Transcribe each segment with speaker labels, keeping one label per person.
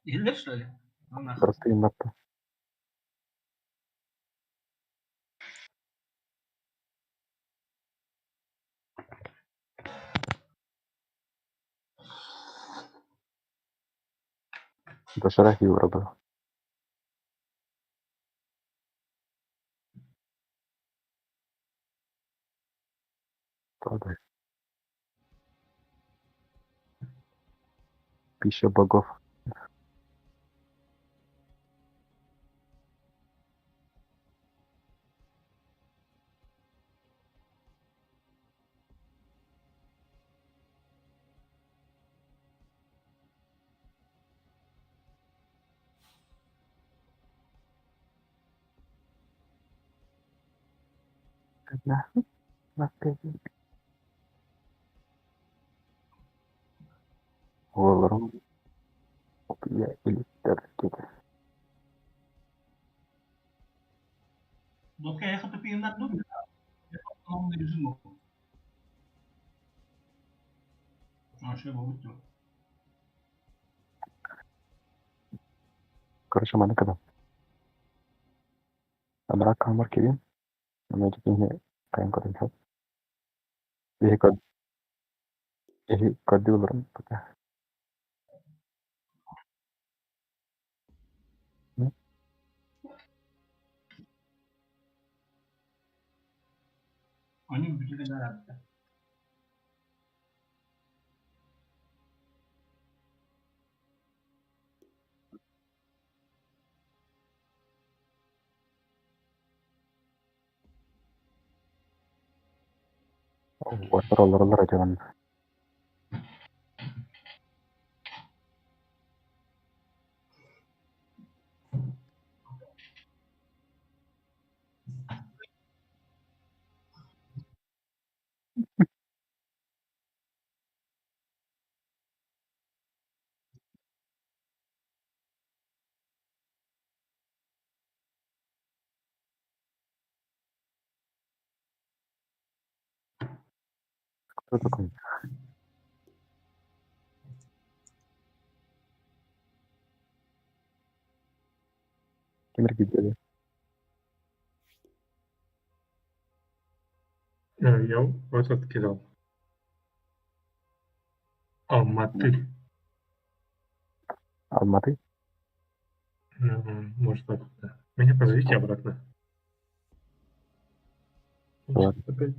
Speaker 1: Иһиллэр что ли? Ну нахуй.
Speaker 2: Просто имматта. Доширак Европа. Правда. Пища богов. Оҕолорум утуйа иликтэр диэтэ.
Speaker 1: Дотка я хатыпиыннар дуу режиму. Вообще буолбут дуо?
Speaker 2: Короче, маны кыда. Анараа хаамар кириэн, аны киһи хайан көрөн сөп. Иһи көр иһи көрдүү олорон пока.
Speaker 1: Они бүтүнэ араарда.
Speaker 2: Уотар олороллор этэ манна. Кто такой? Ким эргийдэ?
Speaker 3: Я в этот кидал. Алматы.
Speaker 2: Алматы?
Speaker 3: Ну, может так, да. Меня позовите обратно.
Speaker 2: Ладно.
Speaker 3: Опять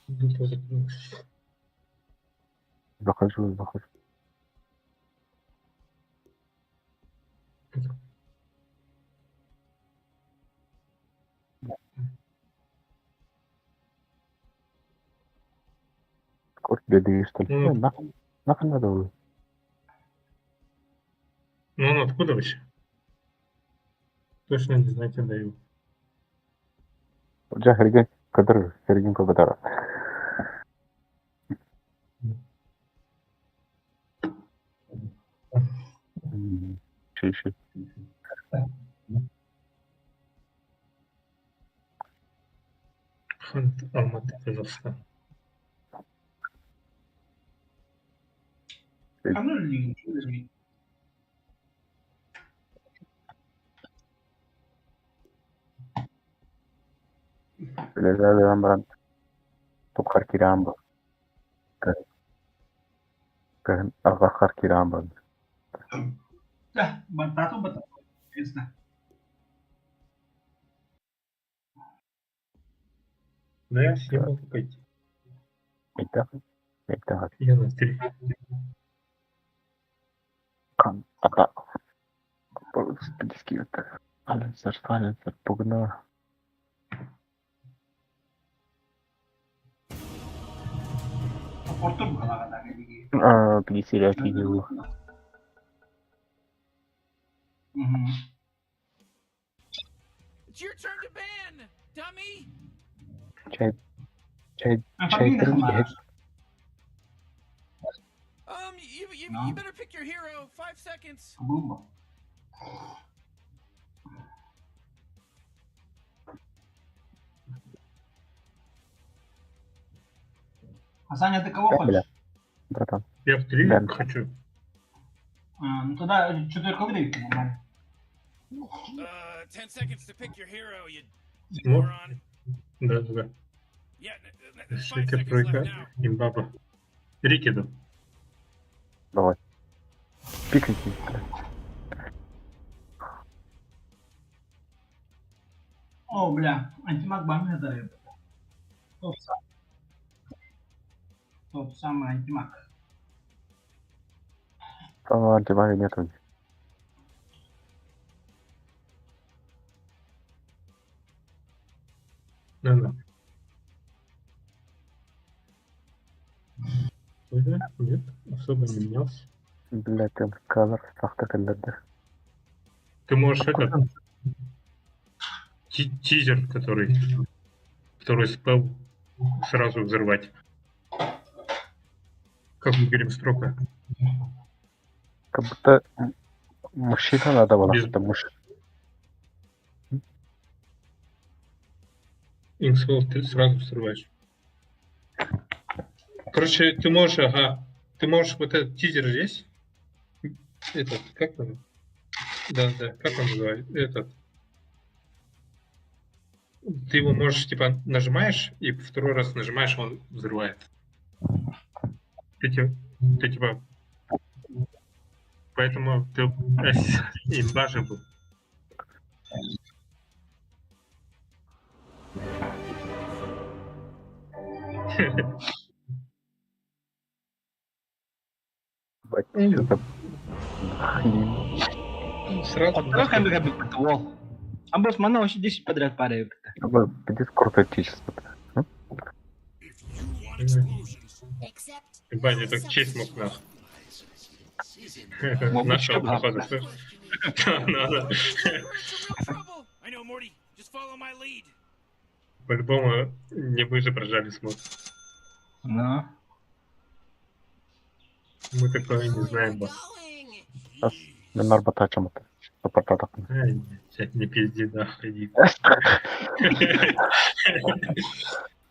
Speaker 3: дупло закрылось.
Speaker 2: Захожу, захожу. Сколько беды, что ли?
Speaker 3: Ну,
Speaker 2: Э, нахуй, нахуй надо было.
Speaker 3: Ну, он откуда вообще? Точно не знаете, даю.
Speaker 2: Дьэ, Сергей кадр, Сергей Кабатара. Шиши.
Speaker 3: Хант Алматы, Казахстан.
Speaker 1: Ханна үлэлиигин? Үлэлиигин.
Speaker 2: Үлэлээн баран туххар киирэн бар. Кыһын арҕаххар киирэн бар.
Speaker 1: Да, баттаатым баттаатым. Честно.
Speaker 3: Да я с ним могу пойти.
Speaker 2: Миттах, миттах.
Speaker 3: Я на три.
Speaker 2: Кан, ата. Господи, Аленсер, Аленсер, погнала.
Speaker 1: Орто быһалаҕа дии.
Speaker 2: А, пиздец, видел.
Speaker 4: It's your turn to ban, dummy.
Speaker 2: Чай, чай, чай, три,
Speaker 4: You
Speaker 1: No.
Speaker 4: you better pick your hero. 5 seconds.
Speaker 1: Бумба. А Саня, ты кого
Speaker 2: Бля.
Speaker 1: хочешь?
Speaker 2: братан.
Speaker 3: Я в три
Speaker 2: Да.
Speaker 3: хочу.
Speaker 1: А, ну тогда четверка выдавит нормально.
Speaker 4: 10 seconds to pick your hero, you
Speaker 3: Ну,
Speaker 4: moron.
Speaker 3: да, да, да.
Speaker 4: Yeah, 5
Speaker 3: Шикер,
Speaker 4: seconds left
Speaker 3: тройка,
Speaker 4: now.
Speaker 3: имбаба. Рикиду.
Speaker 2: Давай. Пикайте, бля.
Speaker 1: О, бля, антимаг бан это. Топ, топ самый антимаг.
Speaker 2: Там антимага нету.
Speaker 3: Да, да. Да, нет, особо не менялся.
Speaker 2: Блядь, там сканер сахта кэллэрдэ.
Speaker 3: Ты можешь этот тизер, который второй спел сразу взорвать. Как мы говорим, строка.
Speaker 2: Как будто мужчина надо было,
Speaker 3: Без-
Speaker 2: потому что
Speaker 3: Инксвелл ты сразу взрываешь. Короче, ты можешь, ага, ты можешь вот этот тизер здесь. Этот, как он? Да, да, как он называется? Этот. Ты его можешь, типа, нажимаешь, и второй раз нажимаешь, он взрывает. Ты, типа... Поэтому ты имба же был.
Speaker 2: ебать, что-то хлин.
Speaker 3: Сразу
Speaker 1: Открой камеру, как А босс, мана вообще 10 подряд падает.
Speaker 2: Пиздец круто отечество.
Speaker 3: Ебать, это честь мог нахуй.
Speaker 1: Мог бы
Speaker 3: Нашел,
Speaker 1: чё, да.
Speaker 3: походу. Да, надо.
Speaker 4: We're into real trouble. I know, Morty. Just follow my lead.
Speaker 3: По-любому не мы же прожали смог.
Speaker 1: Ну.
Speaker 3: Мы такое не знаем, ба.
Speaker 2: Мен арбата чамата. Сапартатах.
Speaker 3: Ай, блядь, не пизди, нахуй, иди.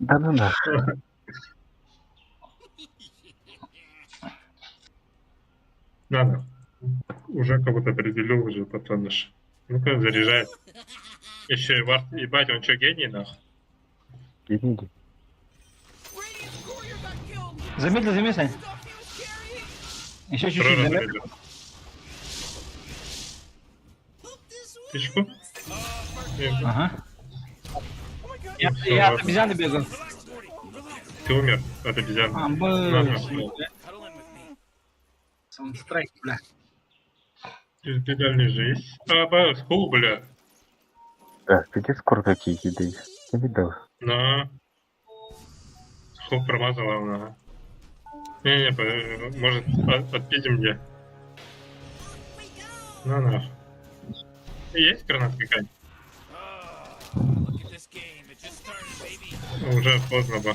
Speaker 2: Да ну нахуй.
Speaker 3: Надо. Уже как будто определил уже пацан наш. Ну-ка, заряжает. Еще и вард, ебать, он что, гений, нахуй?
Speaker 2: Гений.
Speaker 4: Radiant's courier got killed.
Speaker 1: Замедли, замедли, Сань.
Speaker 4: Stuff he was carrying.
Speaker 1: Еще
Speaker 3: Второй
Speaker 1: чуть-чуть
Speaker 3: раз
Speaker 1: замедли.
Speaker 3: зарядил. Тычку?
Speaker 1: Ага.
Speaker 4: Oh my god.
Speaker 1: Я,
Speaker 3: Всё,
Speaker 1: я от
Speaker 3: ладно.
Speaker 1: обезьяны бегал.
Speaker 4: Relax, Morty. Relax.
Speaker 3: Ты умер от обезьяны.
Speaker 1: А,
Speaker 3: На,
Speaker 1: б...
Speaker 3: нахуй.
Speaker 4: Cuddle in with me.
Speaker 1: Саунстрайк, бля.
Speaker 3: Избегальный же есть. А, ба, ху, бля.
Speaker 2: Да, пиздец круто какие еды. Я видел.
Speaker 3: На. Хук промазала, на. Не-не, может, отпиздим где? На, на. Есть граната какая-нибудь?
Speaker 4: Oh, look at this game. It just started, baby.
Speaker 3: Уже поздно, ба.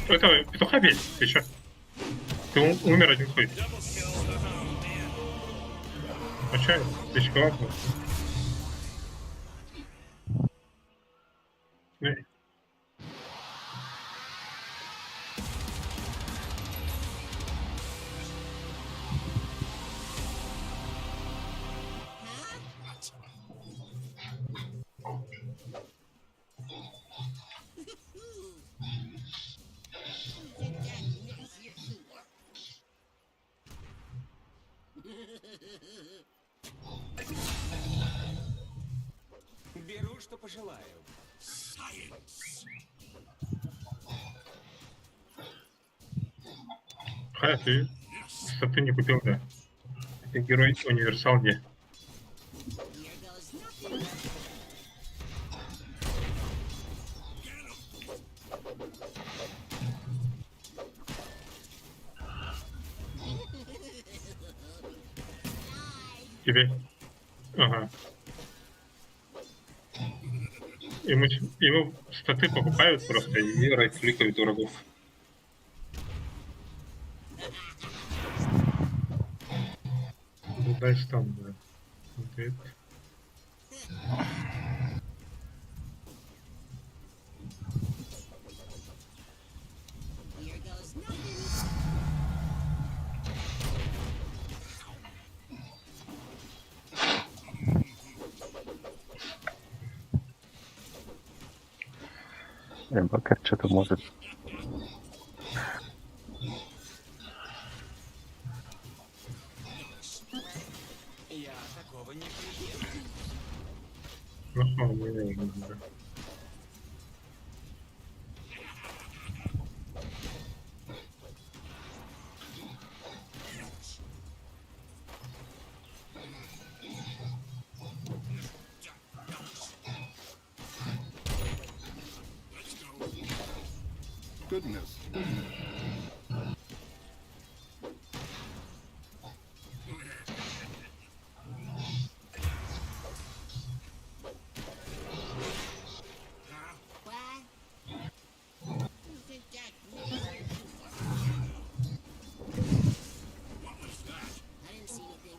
Speaker 3: Это петуха бей, ты чё? Ты умер один хуй.
Speaker 4: Double kill. Oh, man.
Speaker 3: А чё, ты чё, ладно? Не.
Speaker 5: Беру, что пожелаю.
Speaker 3: Ха, ты что ты не купил, да? Ты герой универсал где? Тебе. Ага. Ему статы покупают просто и райт-кликают врагов. Ну, дальше там, да. Вот это.
Speaker 2: Инвокер что-то может.
Speaker 5: Я такого не приемлю.
Speaker 3: Ну, а, у меня уже не знаю.
Speaker 6: Goodness.
Speaker 7: What? You think that I didn't see anything.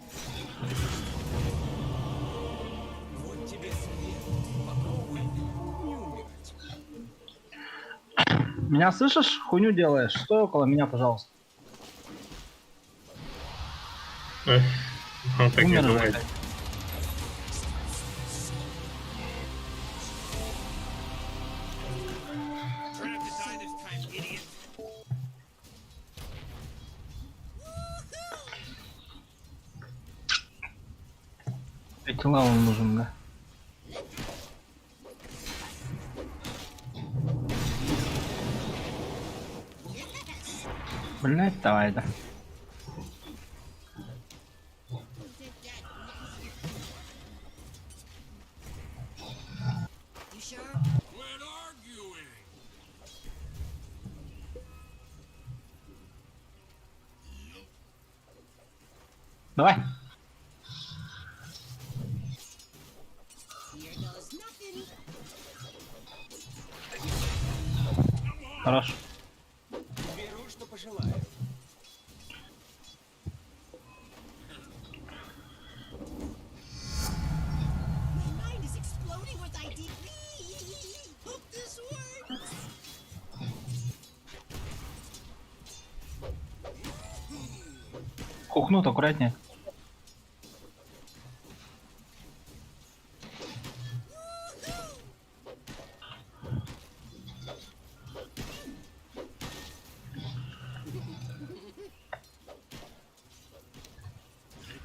Speaker 5: Вот тебе совет. Попробуй не умирать.
Speaker 1: Меня слышишь? Хуйню делаешь. Стой около меня, пожалуйста.
Speaker 3: Эх, Он так не
Speaker 1: Умер же,
Speaker 3: думает.
Speaker 1: блядь.
Speaker 4: Try not to die this time, idiot.
Speaker 1: Третий level нужен, бля. Блять, давай, да.
Speaker 7: You think that You sure?
Speaker 4: Quit arguing.
Speaker 1: Давай.
Speaker 7: Here goes nothing.
Speaker 1: Хорош.
Speaker 5: Беру, что пожелаю.
Speaker 7: My mind is exploding with ideas. Hope this works.
Speaker 1: Хухнут аккуратнее.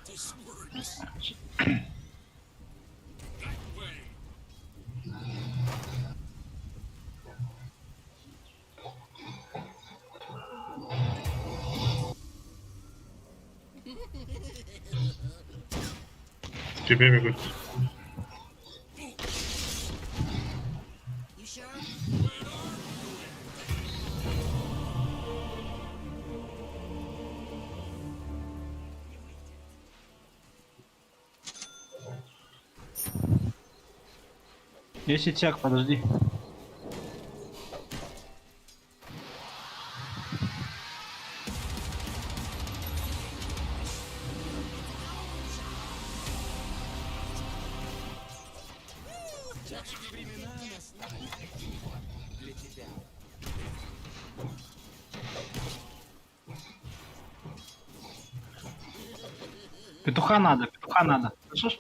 Speaker 4: This works. That way.
Speaker 3: К тебе бегут.
Speaker 7: You sure?
Speaker 1: Десять сек, подожди.
Speaker 5: Тяжкие времена настали. Для тебя.
Speaker 1: Петуха надо, петуха надо. Слышишь?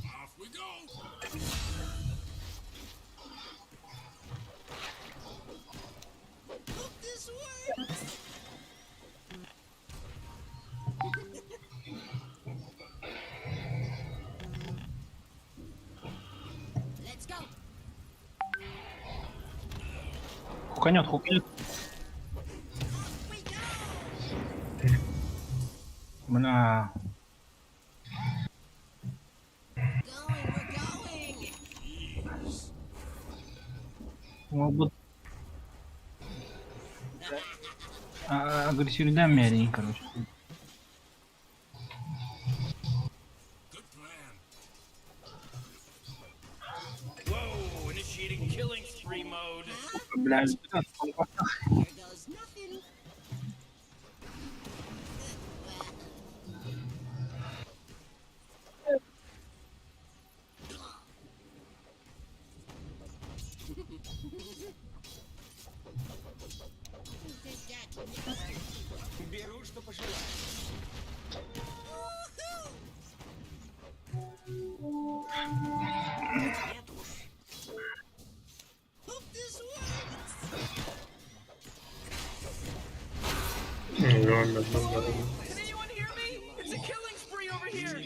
Speaker 4: Off we go.
Speaker 7: Hope this works. Let's go.
Speaker 1: Хуканет, хуканет.
Speaker 7: Off we go.
Speaker 1: Бля.
Speaker 7: Going, we're going.
Speaker 1: Ну, вот. А, агрессивный мерень, короче.
Speaker 4: Good plan. Whoa, initiating killing spree mode.
Speaker 1: Бля,
Speaker 7: Here goes nothing.
Speaker 3: Ну, да.
Speaker 4: Can anyone hear me? It's a killing spree over here.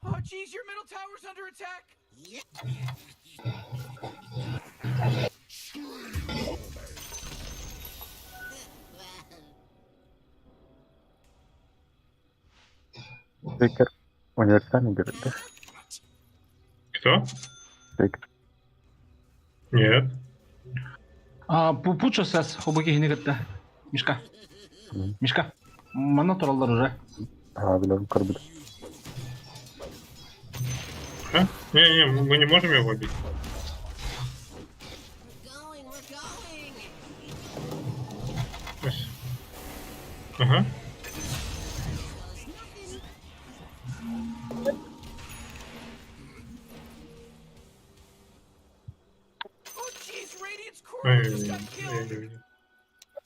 Speaker 4: Oh, geez, your middle tower's under attack.
Speaker 2: Фейкер универсальный берет, да?
Speaker 3: Кто?
Speaker 2: Фейкер.
Speaker 3: Нет.
Speaker 1: А, Пучо сас, хобоки хинигатта. Мишка.
Speaker 2: Мгм.
Speaker 1: Мишка. Мана тураллар уже.
Speaker 2: А, билем, көрбүт.
Speaker 3: А? Не-не, мы не можем его убить.
Speaker 7: We're going, we're going.
Speaker 3: Ось. Ага.
Speaker 7: Well, it's nothing.
Speaker 4: Oh, jeez, Radiant's courier
Speaker 3: Ой,
Speaker 4: just got
Speaker 3: я
Speaker 4: killed.
Speaker 3: не видел.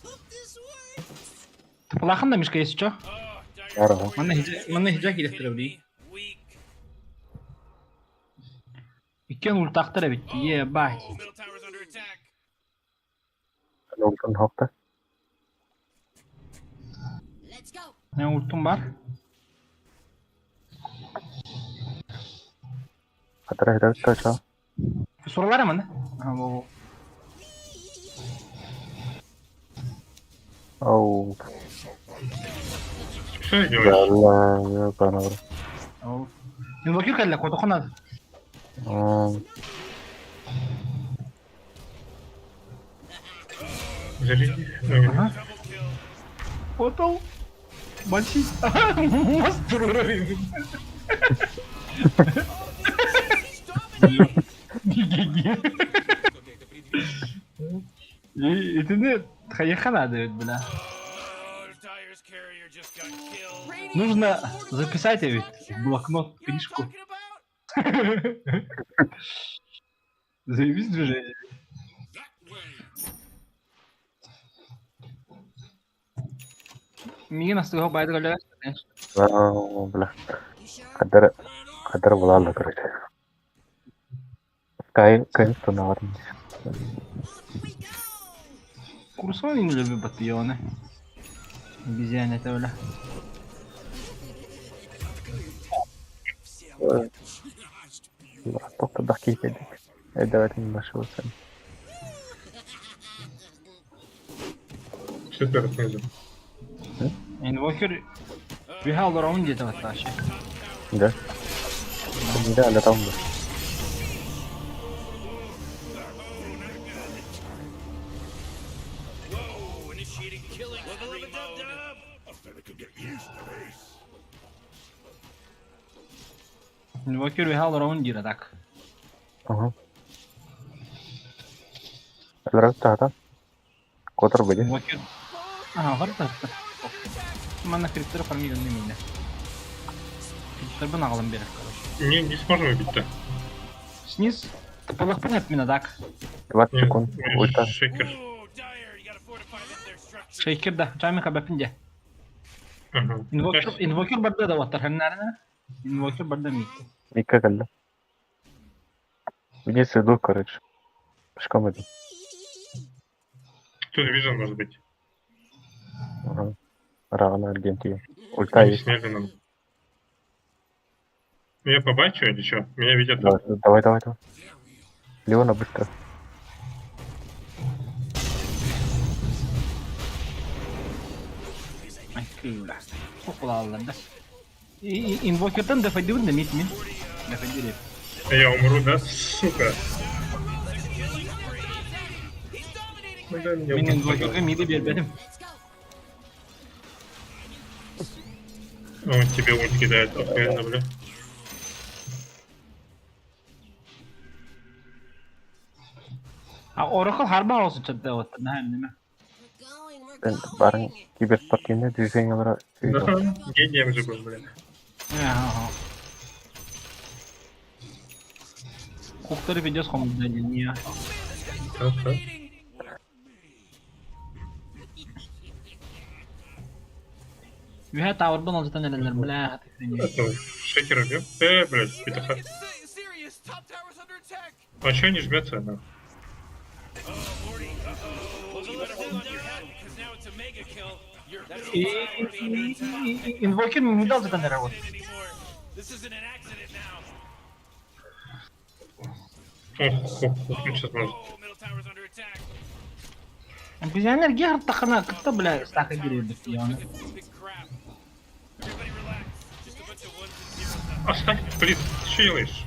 Speaker 7: Hope this works.
Speaker 1: Тыпалахан да Мишка, если чё.
Speaker 4: Oh, Dire's
Speaker 2: Здорово.
Speaker 4: courier
Speaker 1: Манна
Speaker 4: just
Speaker 1: хижа, манна хижа
Speaker 4: hitting
Speaker 1: килэхтэр
Speaker 4: me. Weak.
Speaker 1: Иккен ультахтар эбит. Ебать.
Speaker 4: Oh, middle tower's under attack.
Speaker 2: Ультун хопта.
Speaker 7: Let's go.
Speaker 1: Не ультум бар.
Speaker 2: Хатара хиралта ча.
Speaker 1: Суралар манна. А, во, во.
Speaker 2: Оу.
Speaker 3: Что ты делаешь?
Speaker 2: Да, я канал.
Speaker 1: Ол. Инвокер кэллэ, котохон надо.
Speaker 3: Заряди. Ага.
Speaker 1: Ага.
Speaker 4: Double kill.
Speaker 1: Отол. Банши. Мастер уровень.
Speaker 4: He's dominating.
Speaker 5: Что ты это предвидишь?
Speaker 1: Итини хайха надо, бля.
Speaker 4: Oh, Dire's carrier just got killed. Radiant
Speaker 1: Нужно
Speaker 4: has fortified
Speaker 1: записать
Speaker 4: their
Speaker 1: ведь в
Speaker 4: structures.
Speaker 1: блокнот,
Speaker 4: You know
Speaker 1: книжку.
Speaker 4: what I'm talking about?
Speaker 1: Заебись движение. Мигин астыга байды көлөр.
Speaker 2: Бля.
Speaker 7: You sure?
Speaker 2: Хадара хадара булалла, короче. Кай кай тунаар.
Speaker 7: Off we go.
Speaker 1: Курсон не люби батыйоны. Обезьяне это бля.
Speaker 2: Тоқта да кейпедик. Давайте не нашего сами.
Speaker 3: Что ты снизу?
Speaker 1: Инвокер Вихал раунд где-то вот вообще.
Speaker 2: Да? Да, да, там. да.
Speaker 4: Whoa, initiating killing spree mode.
Speaker 1: Инвокер Вихал раунд где так.
Speaker 2: Ага. Алрата Котор были.
Speaker 1: Инвокер. Ага, барда. Манна криптер фармиган не меня. Криптер бы нагалым берек, короче.
Speaker 3: Не, не сможем убить-то.
Speaker 1: Сниз. Тыпалах понят меня так.
Speaker 2: 20
Speaker 3: Нет,
Speaker 2: секунд.
Speaker 3: у меня
Speaker 2: Ульта.
Speaker 3: шейкер.
Speaker 4: Ooh, Dire, you gotta fortify them, their structures.
Speaker 1: Шейкер да, чами хабапинде.
Speaker 3: Ага.
Speaker 1: Инвокер, инвокер барда да ваттар ханнарна. Инвокер барда ми.
Speaker 2: Мика калла. Мне седу, короче. Пешком иду.
Speaker 3: Тут вижен может быть.
Speaker 2: Ага. Равно Аргентине. Ульта
Speaker 3: Они
Speaker 2: есть.
Speaker 3: сняли нам. Я побачу или что? Меня видят.
Speaker 2: Давай, давай, давай. давай. Леона быстро.
Speaker 1: Ай, кыла. Кукулалар да. Инвокертан да файдыбын да мит мин. Да файдыры.
Speaker 3: Я умру, да? Сука.
Speaker 4: He's dominating.
Speaker 3: Ну да, меня
Speaker 1: Мин
Speaker 3: убьют,
Speaker 1: инвокерге миди бербедим.
Speaker 7: Let's go.
Speaker 3: пожалуйста. Он тебе ульт кидает, охуенно, бля.
Speaker 1: А Oracle харба olsun çatı ваттар. Нахар неме.
Speaker 7: We're going, we're
Speaker 2: Ben
Speaker 7: going.
Speaker 2: барың киберспортивное движение бара.
Speaker 3: Да, гением же был, бля.
Speaker 1: Ага. Хукторы пиздец хомуйда диэн.
Speaker 3: Так, так.
Speaker 1: Үһэ таабырбын алдьатан эрэллэр, бля,
Speaker 3: Это, шейкер убьем? Блядь, петуха. А чё не жмется она?
Speaker 1: Инвокер не дал алдьатан эрэр вот.
Speaker 3: Ох, ох, ох, ну сейчас может.
Speaker 1: Пенсионер Герд тахана, кто, бля, стака деревьев, я
Speaker 3: Оставь, блин, ты что делаешь?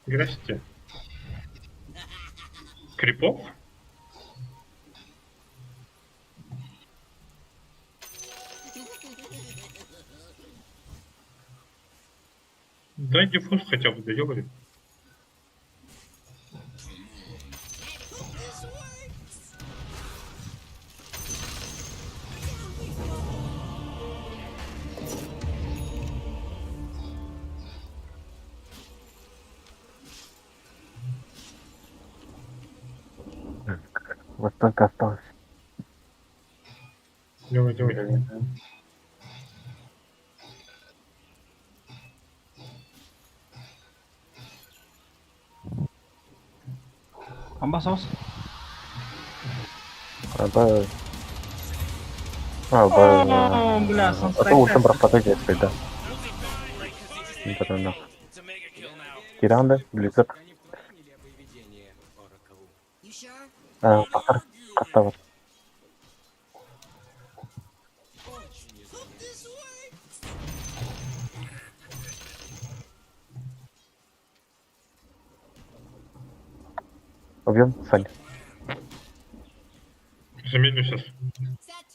Speaker 3: Здрасте. Крипов? Дай диффуз хотя бы доделали.
Speaker 7: This works. Down we go.
Speaker 2: Вот только осталось.
Speaker 3: Делай, делай, делай.
Speaker 1: Амбасос.
Speaker 2: А, да. А, да.
Speaker 1: О, бля,
Speaker 2: А то ультам пропадает, если да. Да, да. Киранда, Близзард.
Speaker 5: Они в твои нелепые видения, Оракл.
Speaker 7: You sure?
Speaker 2: А, Пахар, Каставар.
Speaker 5: Очень
Speaker 7: Hope this works.
Speaker 2: Убьем, Сань.
Speaker 3: Замедлю сейчас.
Speaker 7: Set.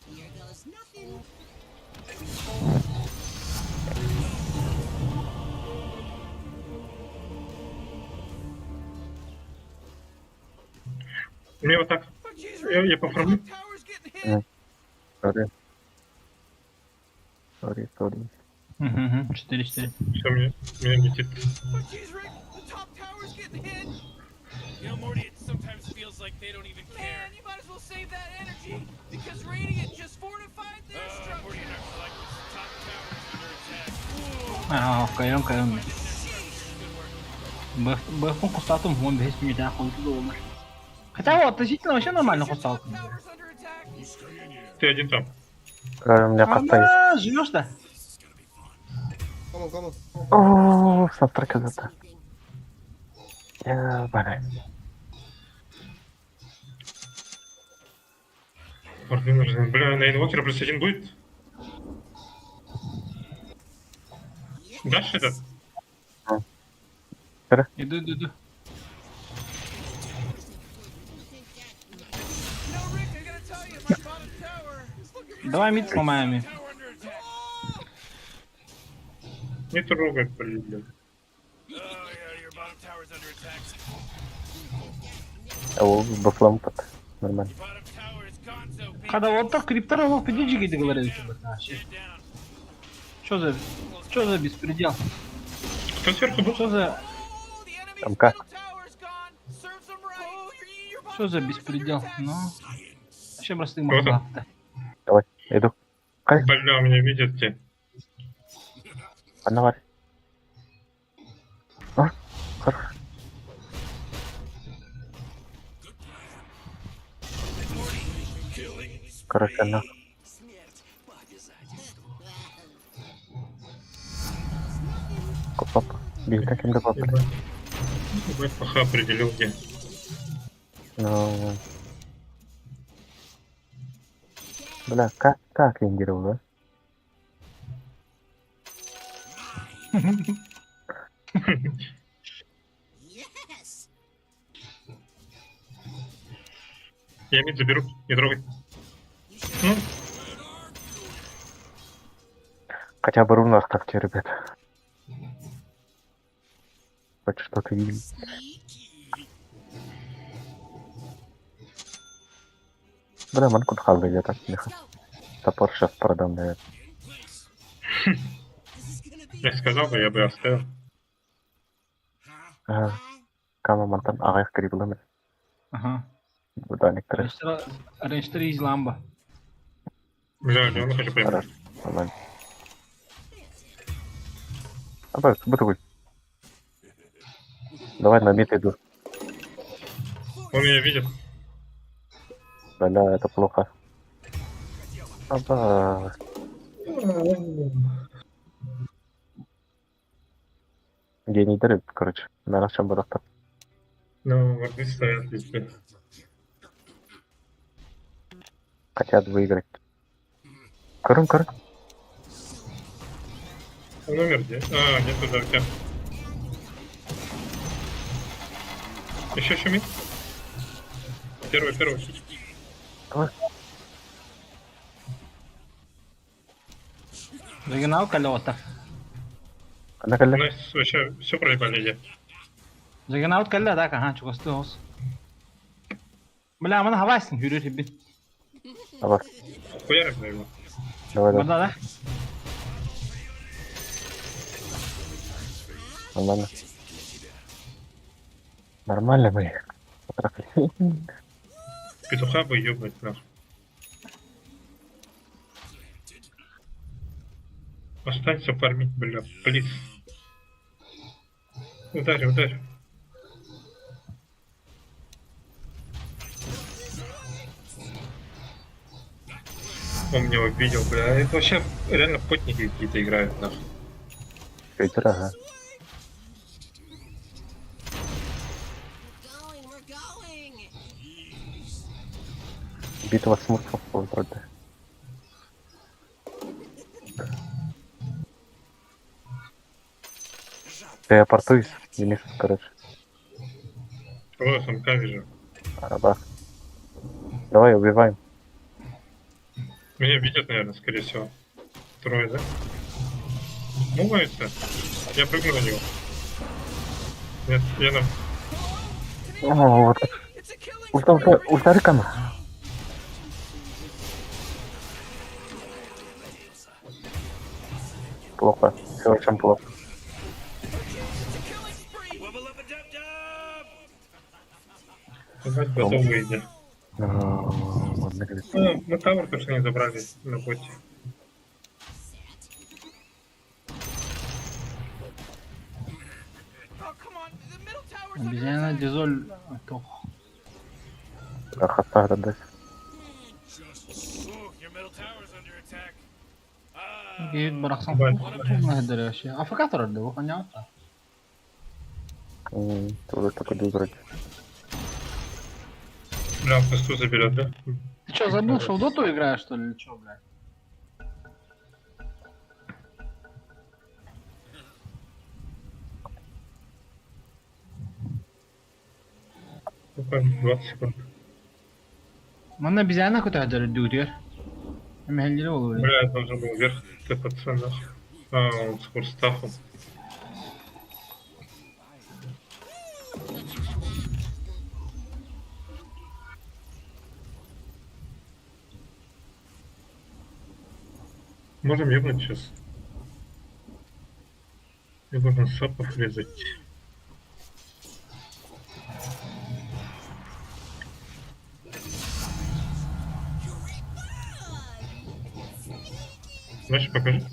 Speaker 7: Here goes nothing.
Speaker 3: Мне вот так. Я поформлю.
Speaker 2: Сори. Сори, сори.
Speaker 1: Угу, 4-4.
Speaker 3: Все, мне летит.
Speaker 4: You know, Morty, it sometimes feels like they don't even care.
Speaker 5: Man, you might as well save that energy because Radiant just fortified their
Speaker 4: Oh, Morty
Speaker 5: structure.
Speaker 4: and our collector's top tower is under attack.
Speaker 1: А, кайон, кайон. Бэф кустатым, он весь меня хуй думаешь. Хотя вот, относительно вообще нормально
Speaker 5: Your top
Speaker 1: кустал.
Speaker 5: tower's under attack.
Speaker 3: Ты один там.
Speaker 2: У меня коста есть.
Speaker 1: А, живешь-то?
Speaker 6: Come on, come on.
Speaker 2: О, Санстрайк зато.
Speaker 7: Anything.
Speaker 2: Я, блядь.
Speaker 3: Варды нужны. Бля, на инвокера плюс один будет? Дашь этот?
Speaker 1: Иду, иду, иду.
Speaker 5: You know, Rick, I gotta tell you, my bottom tower is looking pretty
Speaker 1: Давай мид сломаем.
Speaker 4: Tower under attack.
Speaker 3: Не трогай, блин.
Speaker 4: Oh, yeah, your bottom tower's under attack.
Speaker 2: О, бафлам под. Нормально.
Speaker 4: Your bottom tower is gonzo, baby.
Speaker 1: Когда вот так криптор его впереди говорили, что
Speaker 4: Stand down.
Speaker 1: Что за, что за беспредел?
Speaker 3: Кто сверху был?
Speaker 1: Что за,
Speaker 5: Oh, the enemy's
Speaker 2: Там как?
Speaker 5: middle tower's gone. Serves them right. Oh, your bottom
Speaker 1: что за
Speaker 5: tower's under
Speaker 1: беспредел?
Speaker 5: attack.
Speaker 1: Ну, вообще простые
Speaker 3: Вот он.
Speaker 1: махлавты.
Speaker 2: Давай, иду. Кай,
Speaker 3: Бля, меня видят те.
Speaker 2: одна А, хорош. Короче, на. Пап, бей таким да пап.
Speaker 3: Ебать. Ебать, плохо определил где.
Speaker 2: Ну... Бля, как лингировал, да?
Speaker 7: Yes.
Speaker 3: Я мид заберу, не трогай. Ну,
Speaker 2: Хотя бы руну оставьте, ребят. Хоть что-то видим. Бля, манкут хавлы я так
Speaker 7: Let's
Speaker 2: лихо.
Speaker 7: go.
Speaker 2: Топор сейчас продам, наверное.
Speaker 7: This is gonna
Speaker 3: Я сказал бы, я бы оставил.
Speaker 2: Аа, Кама мантан аҕыйах кирип ылам эрэ.
Speaker 1: Ага.
Speaker 2: Буданиктары.
Speaker 1: Рейнштер из ламба.
Speaker 3: Бля, я хочу поймать.
Speaker 2: Хорошо. Нормально. А бу такой. Давай на мид иду.
Speaker 3: Он меня видит.
Speaker 2: Бля, это плохо. Аба. Генийдер, короче. Нарахчан барахтар.
Speaker 3: Ну, варды стоят везде.
Speaker 2: Хотят выиграть. Көрүн, көрүн.
Speaker 3: Он умер где? А, нет, туда у тебя. Еще шумит. Первый, первый.
Speaker 2: Давай.
Speaker 1: Регионал колеса.
Speaker 2: Ханна кэллэ.
Speaker 3: У нас вообще все проебали где.
Speaker 1: Регионал кэллэ да, ага, чугастыы оҕус. Бля, маны хабайсың, хүрүр хибин.
Speaker 2: Аба.
Speaker 3: Хуярим на его.
Speaker 2: Давай, давай.
Speaker 1: Бада да?
Speaker 2: Нормально. Нормально мы их потрахали.
Speaker 3: Петуха бы ебнуть нахуй. Останься фармить, бля, плиз. Ударь, ударь. Он меня увидел, бля. Это вообще реально потники какие-то играют, нахуй.
Speaker 2: Питер, ага.
Speaker 7: We're going, we're going.
Speaker 2: Битва смурфов вроде. Ты апортуюсь, Денис, короче.
Speaker 3: О, самка вижу.
Speaker 2: Аба. Давай, убиваем.
Speaker 3: Меня видят, наверное, скорее всего. Трое, да? Мувается. Я прыгну на него. Нет, я на...
Speaker 2: О, вот. Ульта, ульта, ульта Рикана. Плохо. Все очень плохо.
Speaker 3: Ебать, готов выйди.
Speaker 2: Ну, ладно, говорит.
Speaker 3: Ну, мы тавр точно не забрали на боте.
Speaker 1: Обезьяна дизоль тох.
Speaker 2: Хатта дать.
Speaker 4: Ooh, your middle tower's under attack. Ah,
Speaker 1: Киит барахсан. Наһыдыр вообще. Африкатор да, понятно.
Speaker 2: Тоже такой вроде.
Speaker 3: Бля, он косту заберет, да?
Speaker 1: Ты что, забыл, что в доту играешь, что ли, или что, блядь?
Speaker 3: Буквально 20 секунд.
Speaker 1: Манна обезьяна какой-то хадыр дүүтер. Эмэһэллири ол блядь.
Speaker 3: Бля, я должен был вверх тпц нахуй. А, он с курстафом. Можем ебнуть сейчас. Я должен сапов резать. Знаешь, покажи.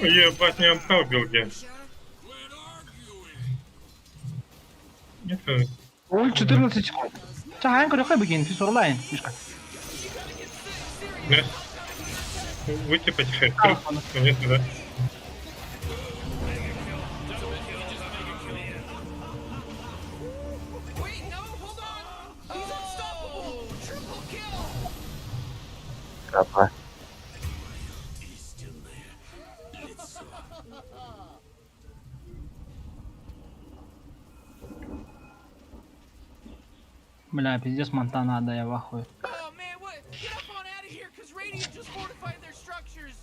Speaker 3: Ебать, не МК убил где. Нет,
Speaker 1: Ул 14 секунд. Чахан көрөхө бигин фисорлайн. Мишка.
Speaker 3: Нет. Выйти потихоньку. Нет, да.
Speaker 5: Wait, no, hold on. He's unstoppable. Triple kill.
Speaker 2: Аба.
Speaker 1: Бля, пиздец Монтана, да я в ахуе.
Speaker 5: Oh man, what? Get up on out of here, cause Radiant just fortified their structures.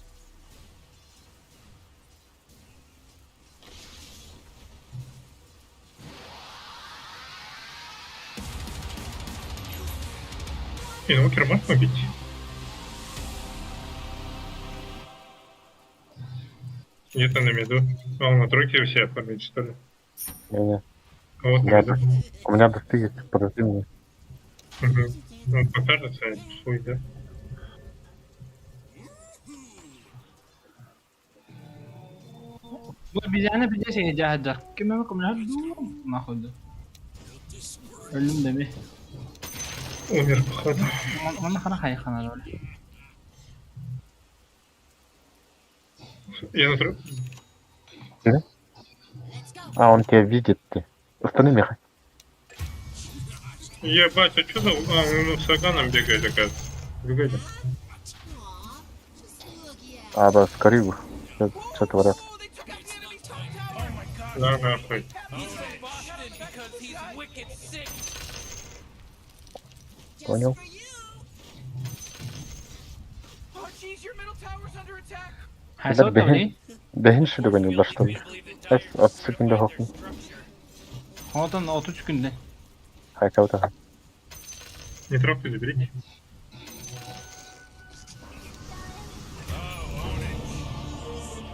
Speaker 3: Инвокер можно убить? Где-то на миду. А он на тройке у себя фармит, что ли?
Speaker 2: Не-не.
Speaker 3: А вот на
Speaker 2: Да.
Speaker 3: миду.
Speaker 2: У меня бысты есть, подожди меня.
Speaker 3: Угу. Ну, покажется, хуй, да?
Speaker 1: Бу обезьяна пиздец я дядя. Кем я ком нахуй да. Өлүм деми.
Speaker 3: Умер, походу.
Speaker 1: Манна хана хай хана роль.
Speaker 3: Я на тройке.
Speaker 2: А, он тебя видит, ты. Останови меня.
Speaker 3: Ебать, а что за... А, он с Аганом бегает, оказывается. Бегает.
Speaker 7: Aw, just look at
Speaker 2: А, да, скорее. Что творят?
Speaker 5: Oh, they took out the enemy's top tower.
Speaker 3: Да, нахуй.
Speaker 4: He's from Boston because he's wicked sick.
Speaker 7: Just
Speaker 2: Понял.
Speaker 7: for you.
Speaker 5: Oh, jeez, your middle tower's under attack.
Speaker 1: Хайсоо
Speaker 2: бэһин.
Speaker 1: доо.
Speaker 2: Бэһин шүлүгэн улар, что ли?
Speaker 4: Believe the
Speaker 2: Эс,
Speaker 4: Dire
Speaker 2: 30 секунда
Speaker 4: fortified their
Speaker 2: хохны.
Speaker 4: structure.
Speaker 1: Хотон 30 күндэ.
Speaker 2: Хайкаута.
Speaker 3: Не трогайте, заберите.
Speaker 4: Oh, own it.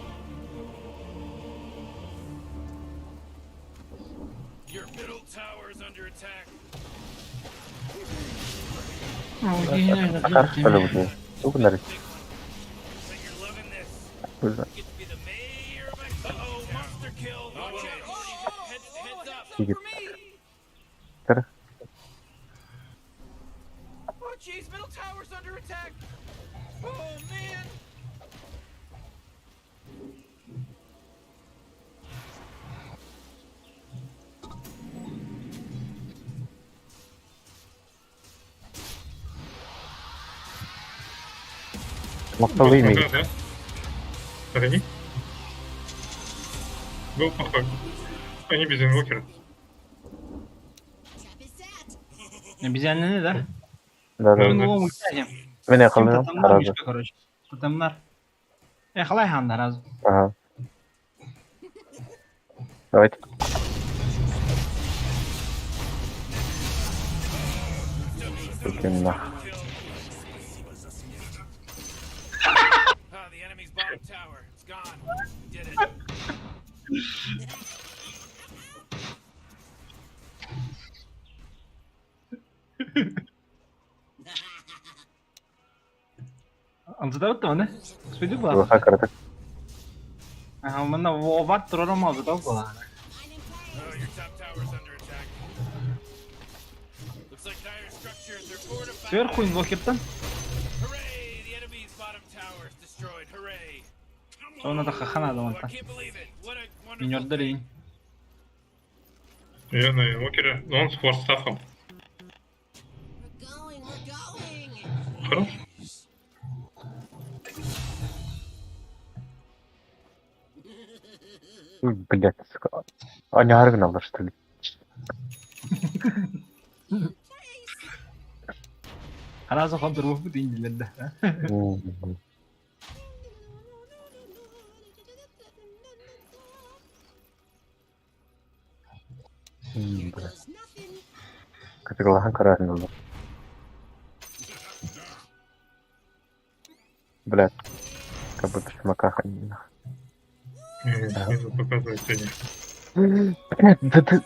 Speaker 4: Your middle tower is under attack.
Speaker 2: Акар, что ли, уже? Тук нарис.
Speaker 4: Bet you're loving this.
Speaker 2: Уже.
Speaker 4: Get to be the mayor of Uh-oh, monster kill. Watch out. Heads, heads up.
Speaker 2: Сидит.
Speaker 5: For me.
Speaker 2: Тер.
Speaker 5: Oh, jeez, middle tower's under attack. Oh, man.
Speaker 2: Махталы
Speaker 3: Был
Speaker 2: имеет.
Speaker 3: пока, да? Подойди. Был поход. Они без инвокера.
Speaker 7: Trap is set.
Speaker 1: Обезьяна не да?
Speaker 2: Да, да.
Speaker 3: Да.
Speaker 1: Ну, мультяем.
Speaker 2: Меня
Speaker 1: Ким
Speaker 2: халым,
Speaker 1: тотемнар
Speaker 2: харазы.
Speaker 1: мишка, короче. Тотемнар. Э, халай ханда разу.
Speaker 2: Ага. Давайте. Суки, нах.
Speaker 4: Ah, the enemy's bottom tower. It's gone. We did it.
Speaker 1: Анзадавт оны. Сүдү ба.
Speaker 2: Духа карата.
Speaker 1: Ага, манна воват трором азадав була.
Speaker 7: I'm in play.
Speaker 4: Oh, your top tower's under attack. Looks like dire structures are fortified.
Speaker 1: Сверху инвокертан.
Speaker 4: Hooray! The enemy's bottom tower is destroyed. Hooray!
Speaker 1: Она да хахана
Speaker 4: Oh, I
Speaker 1: да
Speaker 4: can't believe it. What a wonderful
Speaker 1: Минердер
Speaker 4: thing.
Speaker 3: Я на инвокере. Но он с форстафом.
Speaker 7: We're going, we're going.
Speaker 3: Хорош?
Speaker 2: Ой, блядь, сука. Они аргнала, что ли?
Speaker 1: Харазы хонтор вуф диндилерде.
Speaker 2: М.
Speaker 7: Here
Speaker 2: М, блядь.
Speaker 7: goes nothing.
Speaker 2: Катагалахан карагнала. Блядь. Как будто шмакаха.
Speaker 3: Не, снизу показывает сегодня.
Speaker 2: Блядь, да ты...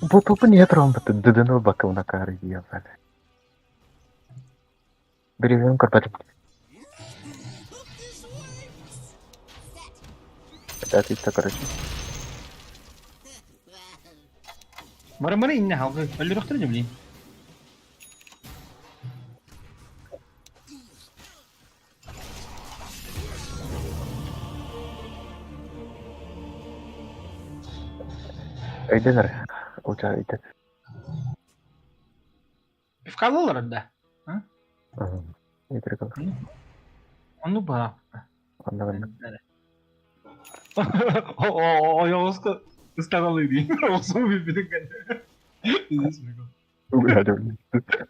Speaker 2: Бо тупо не тромб, ты дедено бакал на кары, ебать. Берем карпат.
Speaker 7: Hope this works. Set.
Speaker 2: Да, ты короче.
Speaker 1: Бары бары инне халгы. Өлүрөхтөр жебли.
Speaker 2: Айденер. У тебя это.
Speaker 1: Пивкалылар да.
Speaker 2: Не прикол.
Speaker 1: Ону бара.
Speaker 2: Ладно, ладно.
Speaker 1: О, я оска ыстагалы ди. Осу бибидин кан. Здесь прикол.
Speaker 2: Блядь, блядь.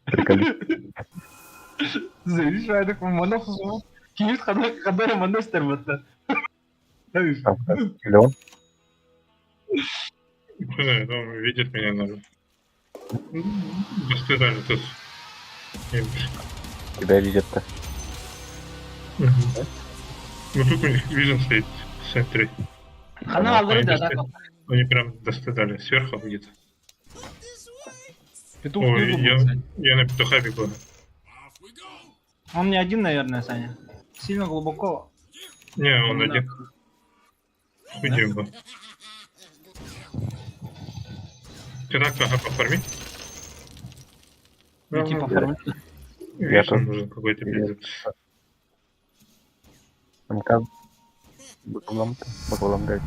Speaker 2: Приколист.
Speaker 1: Зришь, это манов су. Кимит кадар кадар манов стербатта.
Speaker 2: Там Леон.
Speaker 3: Хуй знает, он видит меня, наверное. Достали тут.
Speaker 2: Тебя видят-то.
Speaker 3: Мгм. Ну тут у них vision стоит в центре.
Speaker 1: Хана алдыры да, да.
Speaker 3: Они прям достали сверху где-то.
Speaker 7: Hope this works.
Speaker 1: Петух
Speaker 3: Ой,
Speaker 1: снизу
Speaker 3: я,
Speaker 1: был, кстати.
Speaker 3: я на петуха бегу.
Speaker 1: Он не один, наверное, Саня. Сильно глубоко.
Speaker 3: Не, он
Speaker 1: Да.
Speaker 3: один. Хуй был. Ты так, ага, пофарми.
Speaker 1: Ну, типа,
Speaker 2: Я-
Speaker 1: фармлю.
Speaker 2: Я
Speaker 3: Vision
Speaker 2: тут.
Speaker 3: нужен какой-то
Speaker 2: Я-
Speaker 3: пиздец.
Speaker 2: МК. Бакулам. Бакулам дайте.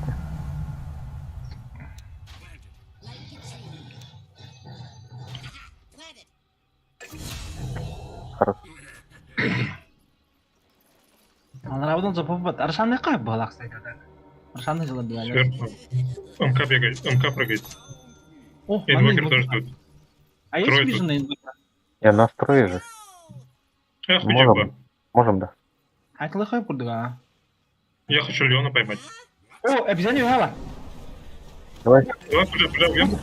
Speaker 7: Like a tree. Planted.
Speaker 2: Хорош.
Speaker 1: Он равно запопат. Аршан не кайп была, кстати. так. Аршан не жила была.
Speaker 3: Сверху. МК бегает, МК прыгает.
Speaker 1: О,
Speaker 3: Инвокер тоже тут.
Speaker 1: А есть
Speaker 3: Трое тут.
Speaker 1: vision на инвокера?
Speaker 2: Я настрою же.
Speaker 3: Я хуй
Speaker 2: Можем.
Speaker 3: бы.
Speaker 2: Можем, да.
Speaker 1: А это лохой курдуга.
Speaker 3: Я хочу Леона поймать.
Speaker 1: О, обезьяне вела.
Speaker 2: Давай.
Speaker 3: Давай, бля, бля, убьем.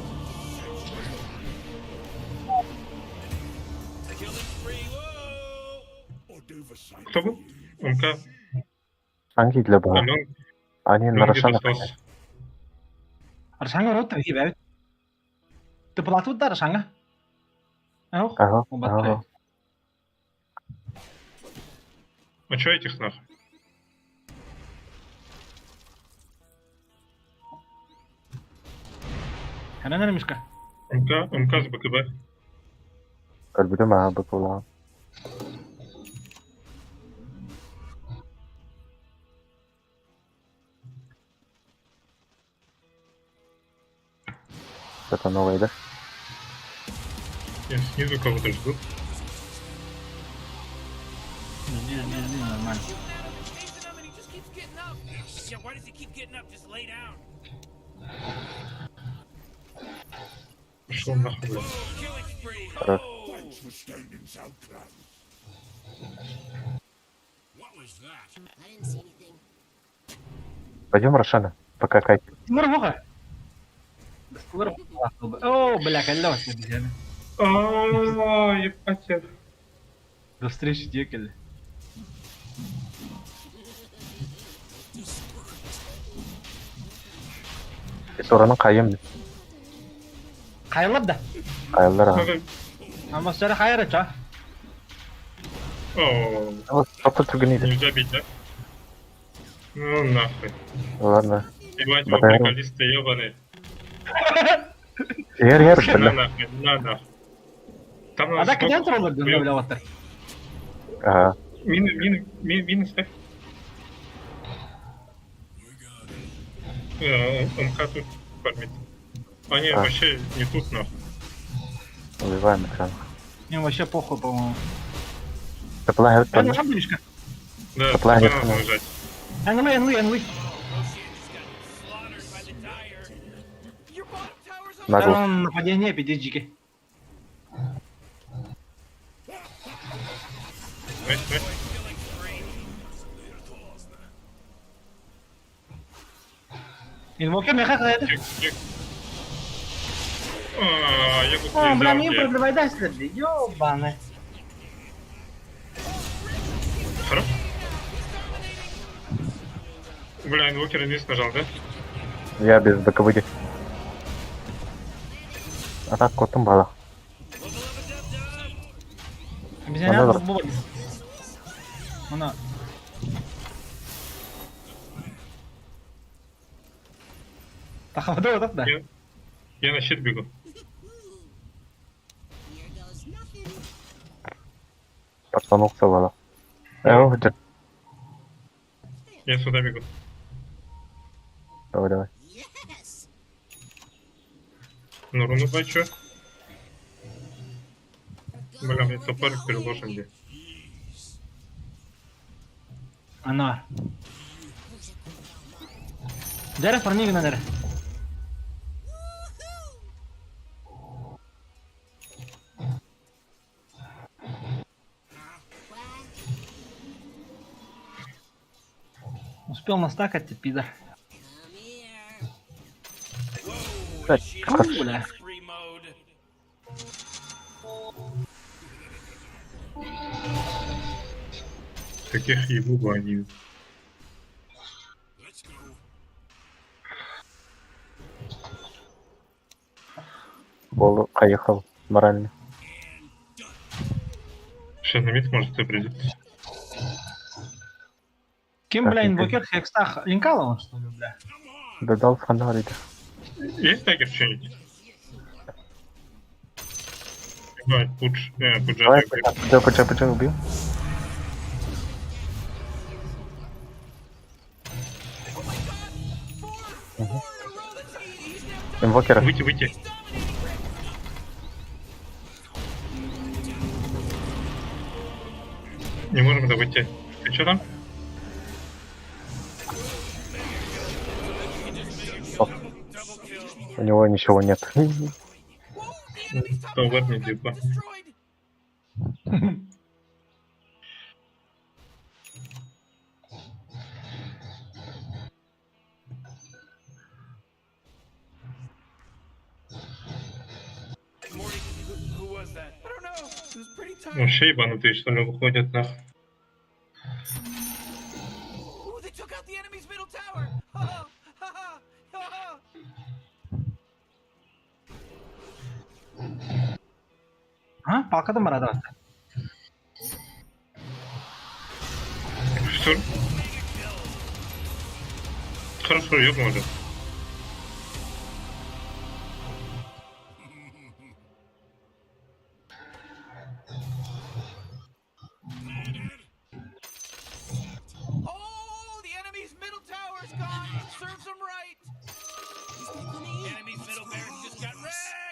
Speaker 3: Кто был? МК.
Speaker 2: Анги для
Speaker 3: А,
Speaker 2: бога.
Speaker 3: Леон,
Speaker 2: Они на
Speaker 3: Леон где-то
Speaker 2: Рошана.
Speaker 3: остался.
Speaker 1: Аршанга рот таги бәбит. Ты плату да Аршанга? Ох,
Speaker 2: Ага.
Speaker 1: убаттай.
Speaker 2: Ага.
Speaker 3: А чё этих нахуй?
Speaker 1: Хана мишка.
Speaker 3: МК, МК с БКБ.
Speaker 2: Өлбүтүм аха бакулам. Это новое, да?
Speaker 3: Я снизу кого-то жду.
Speaker 1: Жди, жди, жди, нормально.
Speaker 5: Shooting at him and chasing him, and he just keeps getting up.
Speaker 4: Yeah, why does he keep getting up? Just lay down.
Speaker 3: Пошел нахуй, бля.
Speaker 4: Killing spree.
Speaker 2: Хорош.
Speaker 7: I didn't see anything.
Speaker 2: Пойдем Рошана, пока Кай.
Speaker 1: Тимур Воха. Тимур Воха. О, бля, колес обезьяны.
Speaker 3: А, ебать я.
Speaker 1: До встречи, декали.
Speaker 2: Торанын кайым.
Speaker 1: Кайлап да.
Speaker 2: Кайлар.
Speaker 3: Надо...
Speaker 1: Амбассадор хайра ча.
Speaker 3: О,
Speaker 2: Топтор түргүн
Speaker 3: нельзя бить, да? Ну нахуй.
Speaker 2: Ладно.
Speaker 3: Ебать, его
Speaker 2: Батарейка.
Speaker 3: приколисты ебаные.
Speaker 2: Ер, ер,
Speaker 3: На
Speaker 2: бля.
Speaker 3: нахуй, на нахуй. Там
Speaker 1: А
Speaker 3: надо
Speaker 1: так
Speaker 3: смог-
Speaker 1: каден троллер ден бля ваттар.
Speaker 2: Ага.
Speaker 3: Мины, мины, мины, мины ставь. МК тут фармит. Они
Speaker 2: А.
Speaker 3: вообще не тут нахуй.
Speaker 2: Убиваем экран.
Speaker 1: Им вообще похуй, по-моему.
Speaker 2: Тепла
Speaker 1: Эн
Speaker 2: герт.
Speaker 1: лам мишка.
Speaker 3: Да,
Speaker 2: Тепла
Speaker 3: туда
Speaker 2: герт.
Speaker 3: надо нажать.
Speaker 1: Эн лы, эн лы, эн лы.
Speaker 4: Slaughtered by the dire.
Speaker 5: Your bottom tower's on
Speaker 2: Нагло.
Speaker 1: Там нападение, пиздец,
Speaker 3: Nice, nice.
Speaker 1: Инвокер меха хайда.
Speaker 3: Чек, чек. А, я тут
Speaker 1: О, бля,
Speaker 3: не
Speaker 1: мне
Speaker 3: взял,
Speaker 1: продлевай дай следы. Ёбаны.
Speaker 3: Хорош? Бля, инвокер вниз нажал, да?
Speaker 2: Я без БКВД. А так котом бала.
Speaker 1: Обезьяна
Speaker 2: Маневр.
Speaker 1: бубар. Она. Тахабада вот да.
Speaker 3: Я на щит бегу.
Speaker 7: Here goes nothing.
Speaker 2: Портанулся бала. Э,
Speaker 3: Я сюда бегу.
Speaker 2: Давай, давай.
Speaker 7: Yes.
Speaker 3: На руну бачу.
Speaker 7: We're
Speaker 3: Бля,
Speaker 7: going,
Speaker 3: мне
Speaker 7: we're
Speaker 3: топорик
Speaker 7: going.
Speaker 3: переложен где.
Speaker 1: Она. Дара фармиг на дара.
Speaker 7: What?
Speaker 1: Успел настакать, ты пидор.
Speaker 2: Так,
Speaker 1: Фу, бля.
Speaker 3: Таких ебу бы они.
Speaker 2: Болу поехал морально.
Speaker 3: Сейчас на мид может и придет.
Speaker 1: Кем, бля, инвокер Хекстах линкала он, что ли, бля?
Speaker 2: Додал фонарь.
Speaker 3: Есть дагер что-нибудь? Ебать, пудж. Пуджа.
Speaker 2: Давай, пуджа, пуджа, пуджа, убил. Угу. Инвокера.
Speaker 3: Выйти, выйти. Не можем это выйти. Ты что там?
Speaker 2: О. У него ничего нет.
Speaker 3: То в не типа. Вообще ебанутые, что ли, выходят нах.
Speaker 1: А, палка там радоваться.
Speaker 3: Что? Хорошо, ёбнули.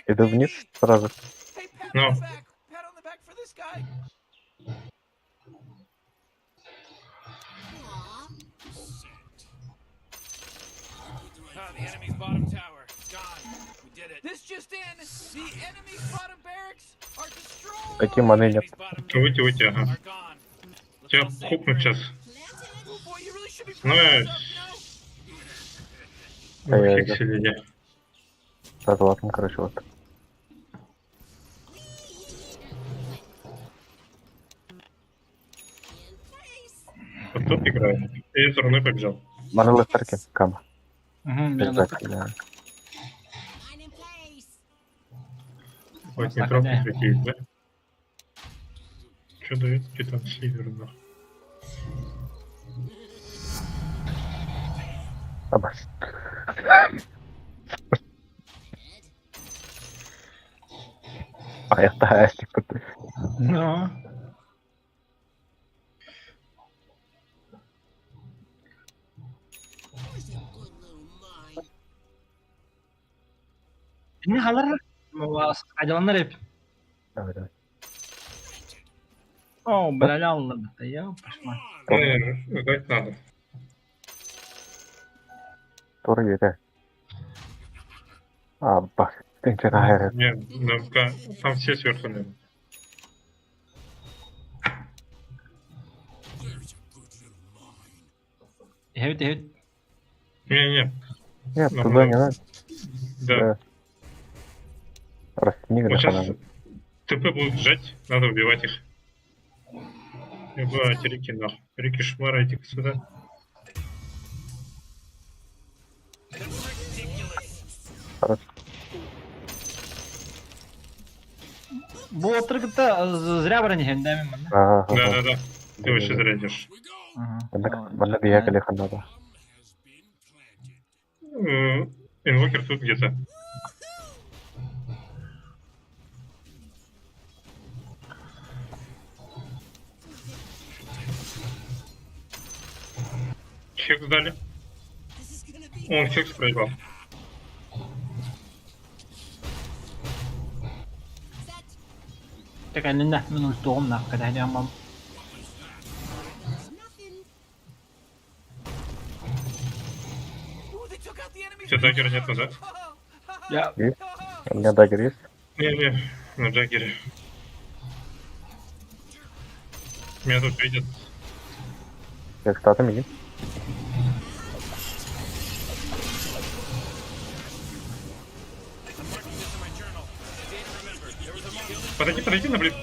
Speaker 2: Иду вниз сразу.
Speaker 3: Но.
Speaker 2: Такие маны нет.
Speaker 3: Выйти, выйти, ага. Тебя хукнут сейчас. Ну,
Speaker 2: Я
Speaker 3: фиксили я.
Speaker 2: Так, ладно, короче, вот.
Speaker 3: Вот тут играет. Я все равно побежал.
Speaker 2: Маны лестерки, кама.
Speaker 1: Угу, меня
Speaker 2: Обязательно.
Speaker 3: Вот не трогай такие, да? Что дает Титан Сильвер, нахуй?
Speaker 2: Аба. А это Асик.
Speaker 1: Ну. Не халар, адиланар эп.
Speaker 2: Давай, давай.
Speaker 1: О, бля, ладно, я пошла.
Speaker 3: Не, ждать надо.
Speaker 2: Тура это. Аба. Ты че
Speaker 3: Не, нам там все сверху, наверное.
Speaker 1: Эвит, эвит.
Speaker 3: Не-не.
Speaker 2: Нет, туда не надо.
Speaker 3: Да.
Speaker 2: Растни,
Speaker 3: Вот сейчас ТП будут сжать, надо убивать их. Ебать, Рики нахуй. Рики шмара, иди сюда.
Speaker 2: Хорошо.
Speaker 1: Бу зря бронь, да,
Speaker 2: Ага.
Speaker 3: Да, да, да. Ты вообще зря идешь.
Speaker 2: Манна биякали ханада.
Speaker 3: Инвокер тут где-то. Хекс дали. Он хекс проебал.
Speaker 1: Так, не на минут дом на, когда я мам.
Speaker 3: У тебя даггера нет назад?
Speaker 1: Я.
Speaker 2: Есть? У меня даггер есть?
Speaker 3: Не-не, на джаггере. Меня тут видят.
Speaker 2: Я кстати, есть.
Speaker 3: Подойди, подойди на блин.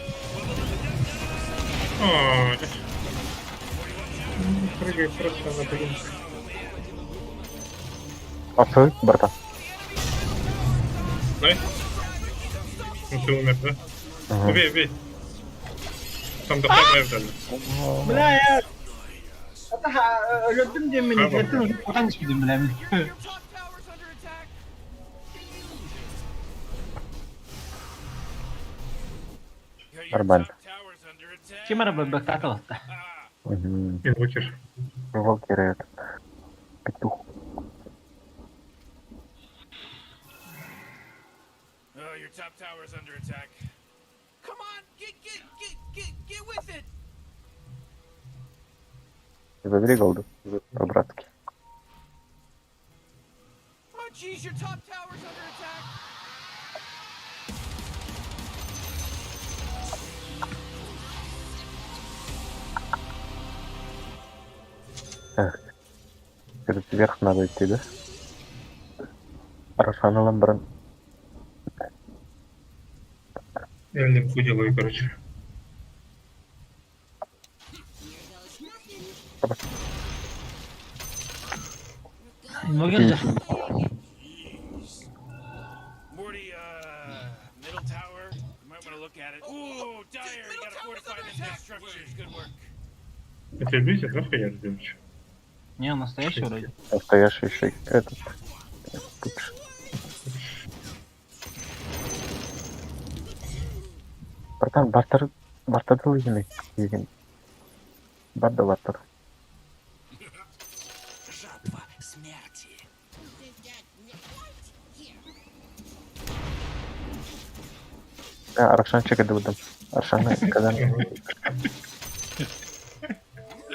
Speaker 3: О, прыгай просто на блин.
Speaker 2: Отстой, братан.
Speaker 3: Nice. Ну ты умер, да?
Speaker 2: Угу.
Speaker 3: Убей, убей. Там до хватает дали.
Speaker 1: Бля, я... Өлөрдүм диэммин,
Speaker 3: Браво.
Speaker 1: итиэттэн утан испитим, бля.
Speaker 5: Your top tower's under attack.
Speaker 4: Your
Speaker 2: Нормально.
Speaker 4: top tower's under attack.
Speaker 1: Ким эрэ бэбэктаата ылта.
Speaker 2: Угу.
Speaker 3: Инвокер.
Speaker 2: Инвокер этот. Петух.
Speaker 4: Oh, your top tower's under attack.
Speaker 5: Come on, get get get get get with it.
Speaker 2: Забери голду. По-братски.
Speaker 5: Oh jeez, your top tower's under attack.
Speaker 2: Так. Этот вверх надо идти, да? Рошан ылан
Speaker 3: Я лимпу делаю, короче.
Speaker 7: Here goes nothing.
Speaker 1: Инвокер же.
Speaker 4: Morty, middle tower. You might want to look at it. Ooh, Dire, you
Speaker 5: Middle
Speaker 4: gotta
Speaker 5: tower's
Speaker 4: fortify
Speaker 5: under
Speaker 4: the
Speaker 5: attack.
Speaker 4: next structures. Good work.
Speaker 3: Это бесит, да, хуя делаешь?
Speaker 1: Не, он настоящий вроде.
Speaker 2: Настоящий шейк. Этот. Пупш. Братан, бартер... Бартадыл егин. Егин. Барда бартер.
Speaker 4: Жатва смерти.
Speaker 7: Right here.
Speaker 2: Арашанчик это Аршана, когда...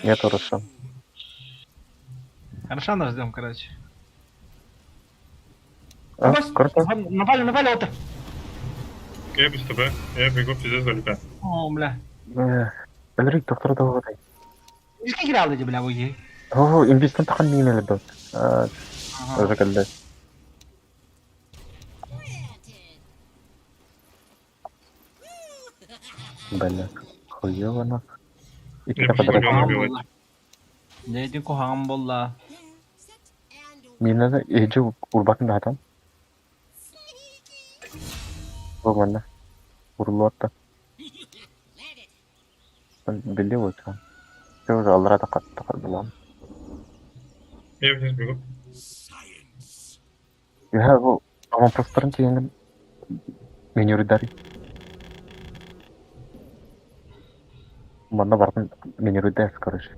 Speaker 2: Нету Рошан.
Speaker 1: Рошана ждем, короче.
Speaker 2: А, круто.
Speaker 1: Напали, напали, это.
Speaker 3: Я без ТБ. Я бегу пиздец далеко.
Speaker 1: О, бля.
Speaker 2: Валерий, доктор долготай.
Speaker 1: Иски киралды, бля, буги.
Speaker 2: О, имбистан тахан мин эле Уже когда.
Speaker 7: Granted.
Speaker 2: Бля, хуёво нах. И
Speaker 3: Я
Speaker 2: тебя
Speaker 3: пошел
Speaker 2: подрать.
Speaker 3: Леона убивать.
Speaker 1: Дядин кухам болла.
Speaker 7: There, set, and
Speaker 2: Мине эжи урбатын да хатан.
Speaker 7: sneaky.
Speaker 2: Бу манна. Урлуатта.
Speaker 7: Let it.
Speaker 2: Билли болчу. Все уже аллара да катты булам.
Speaker 3: Я вниз бегу.
Speaker 2: Я бу аман просторын тиеңин менюридари. Манна бардын менюридес, короче.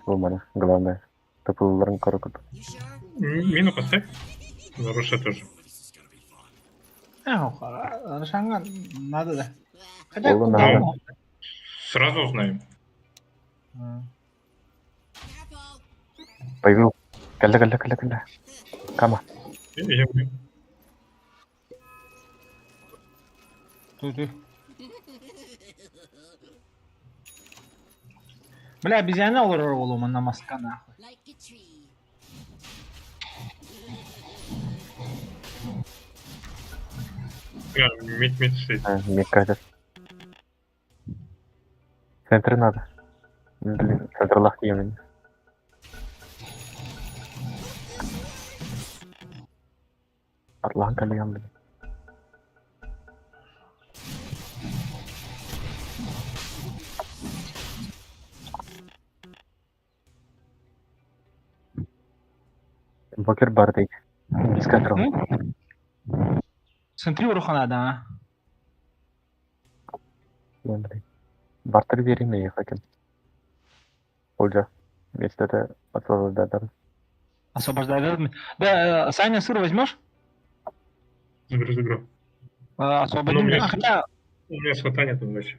Speaker 2: Бу мана главное. Топылларын корокут.
Speaker 7: You sure?
Speaker 3: Мину поставь. На Роше тоже.
Speaker 1: Рошанга надо, да. Хотя,
Speaker 2: Ола надо.
Speaker 3: Сразу узнаем.
Speaker 7: Careful.
Speaker 2: Появил. Калла, калла, калла, калла. Кама.
Speaker 3: Я убью.
Speaker 1: Туй, туй. Бля, обезьяна олорор олума на маска нахуй.
Speaker 7: Like a tree.
Speaker 3: Я мид мид стоит.
Speaker 2: Мне кажется. Центр надо. Блин, центр лах емень. Атлан калиям, блин. Бокер бардый. Дискатрон.
Speaker 1: Центри уруха надо, а?
Speaker 2: Блин. Бартер верим и хакин. Ольга. Вместо это освобождать.
Speaker 1: Освобождай. Да, Саня, сыр возьмешь?
Speaker 3: Заберу, заберу.
Speaker 1: Освободи
Speaker 3: Ну,
Speaker 1: меня.
Speaker 3: мне-
Speaker 1: А, хотя,
Speaker 3: У меня слота нет вообще.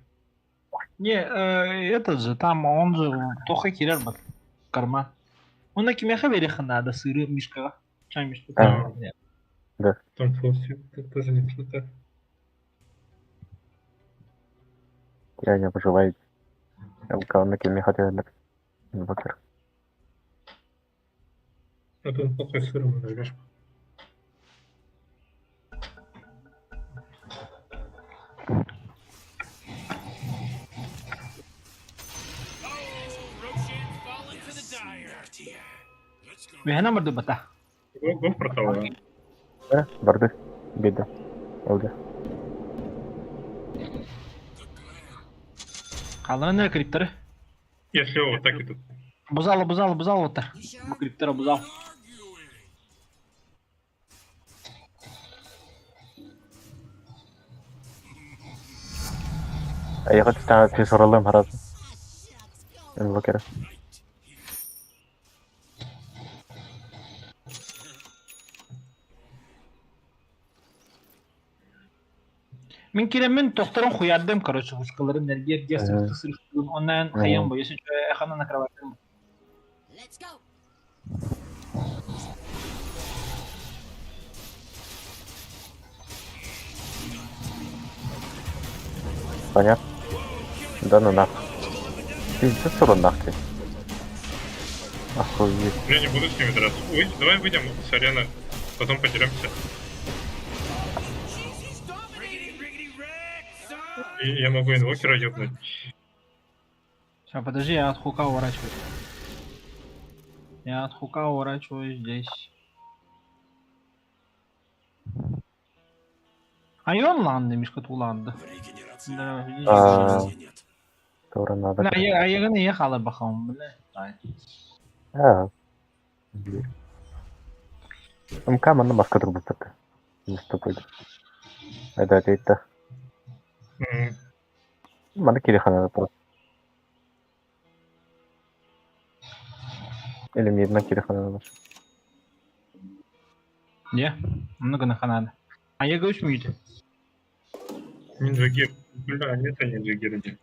Speaker 1: не, этот же, там, он же, тоха кирер бар. Карма. Он на кимеха вериха надо, сыры, мишка. Чай, мишка.
Speaker 2: А.
Speaker 1: Нет.
Speaker 3: Там флот тоже не слота.
Speaker 2: Я не выживаю. ЛК на кеме хотел Бокер.
Speaker 3: Это он плохой сыром нажмешь.
Speaker 1: Үһэнэ бардыбата.
Speaker 3: Го, го в портал, да.
Speaker 2: Э, барды. Беда. Олда.
Speaker 1: Хаалларан эрэ криптары.
Speaker 3: Если вот так идут.
Speaker 1: Бузал, бузал, бузал вот Бу криптары бузал.
Speaker 2: Айга түстән тез оралым хараз. Инвокер.
Speaker 1: Мин киреммин тохторун хуярдым, короче, вышкаларын нергер дия сырықты сырықты оннан хайан боюсь, эхана на кровати.
Speaker 7: Let's go.
Speaker 2: Понятно. Да ну нах. Пиздец урон нах ты. Охуеть.
Speaker 3: Я не буду с ними драться. Ой, давай выйдем с арены, потом подеремся. И я могу инвокера ёбнуть.
Speaker 1: Сейчас, подожди, я от хука уворачиваюсь. Я от хука уворачиваюсь здесь. А и он ланды, Мишка туланды. Да, видишь.
Speaker 2: А, Тоже надо.
Speaker 1: Бля, а я не ехала бахом, бля. Ай.
Speaker 2: А. МК манна маска турбуттар. Наступает. Это это. Манна кирихана просто. Или мне одна кирихана надо.
Speaker 1: Не, много на ханада. А я говорю, мьют.
Speaker 3: Ниндзя Гир. Бля, нет, а Ниндзя Гир иди.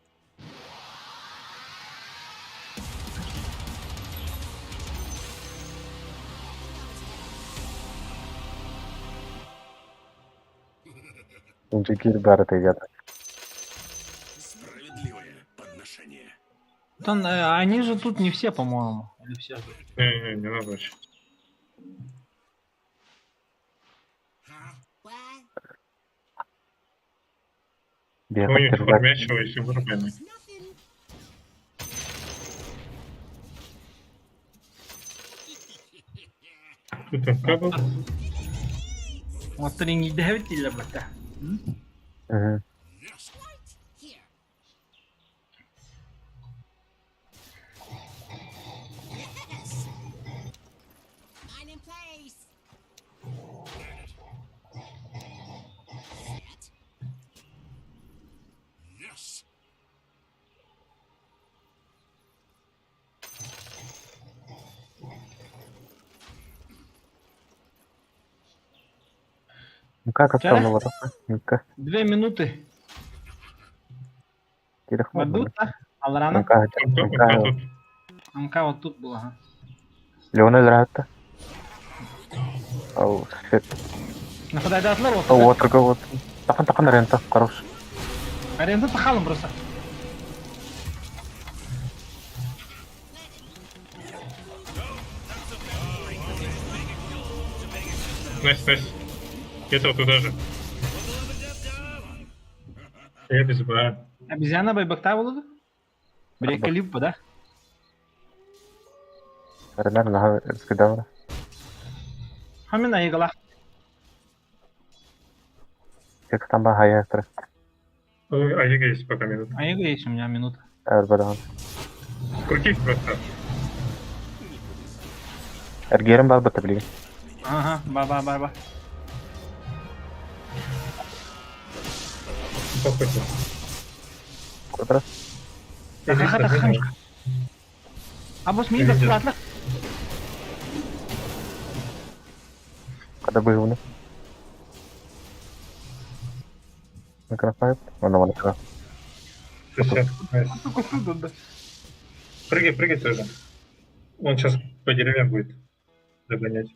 Speaker 2: Ниндзя Гир бары тегер.
Speaker 4: Справедливое подношение.
Speaker 1: Там, они же тут не все, по-моему. Или все же.
Speaker 3: Не-не-не, не надо вообще.
Speaker 7: What?
Speaker 3: У них фармящего, если вырубаем.
Speaker 7: It's nothing.
Speaker 3: Тут МК был.
Speaker 1: Вот три не давите или бата.
Speaker 2: Угу.
Speaker 7: Right here. Yes. Mine in place. Set.
Speaker 4: Yes.
Speaker 2: МК как там на МК.
Speaker 1: 2 минуты.
Speaker 2: Кирихана.
Speaker 1: Вадута, Алрана.
Speaker 2: МК.
Speaker 3: МК, МК тут.
Speaker 1: МК вот тут была. ага.
Speaker 2: Леонель Ратта. Оу, shit.
Speaker 1: Нападает вот.
Speaker 2: Оу, вот, вот. Тахан тахан рента, хорош.
Speaker 1: Аренда тахалым просто.
Speaker 3: Nice, nice. Этого туда же. Я без бая.
Speaker 1: Обезьяна байбакта буолла? Брекалип, да?
Speaker 2: Ренар наха скидавра.
Speaker 1: Хамина игла.
Speaker 2: Как там ба хая тр.
Speaker 3: Ой, А Ега есть пока минута.
Speaker 1: А игла есть у меня минута.
Speaker 2: Эрбадан.
Speaker 3: Крутись просто.
Speaker 2: Эргерен бар бата билген.
Speaker 1: Ага, ба-ба-ба-ба.
Speaker 3: Похуй.
Speaker 2: Кудра.
Speaker 1: Таха таха. Абос мин да
Speaker 2: Когда быгуны. Микрофон. Вона вона.
Speaker 3: Всё, nice. Прыгай, прыгай тоже. Он сейчас по деревьям будет догонять.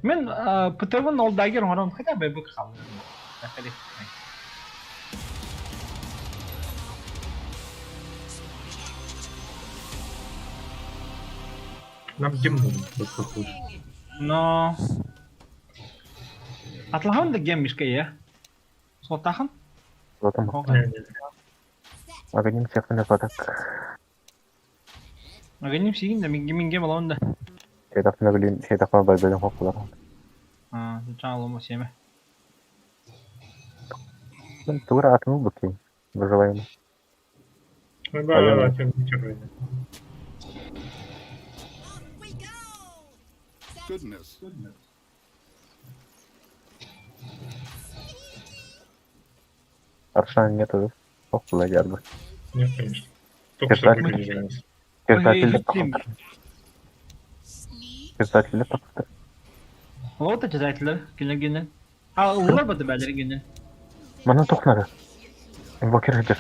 Speaker 1: Мин ПТВ ол дагер орон хотя бы бык хал.
Speaker 3: Нам gem нужен, просто лучше.
Speaker 1: Но... Атлахан да gem мишка я. Сотахан?
Speaker 2: Золотом.
Speaker 3: Не, не.
Speaker 2: Агоним всех на золоток.
Speaker 1: Агоним сигин да мин gem аламын да.
Speaker 2: Шейдахна билин, шейдахна байбелин хокулар.
Speaker 1: А, чаалыма семе.
Speaker 2: Тура атмы буки. Выживаем.
Speaker 3: Ну да, да, да, тем не
Speaker 7: Off we go.
Speaker 6: Goodness.
Speaker 2: Аршана нету, да? Хокула ярбы.
Speaker 3: Нет, конечно. Только что
Speaker 2: Писатель.
Speaker 3: выглядели.
Speaker 2: Писатель
Speaker 1: Ой,
Speaker 7: Sneak.
Speaker 2: Писатель тохтор.
Speaker 1: Лота читателер, кине кине. А, улар баты бәлер кине.
Speaker 2: Мана тохнары. Инвокер хедер.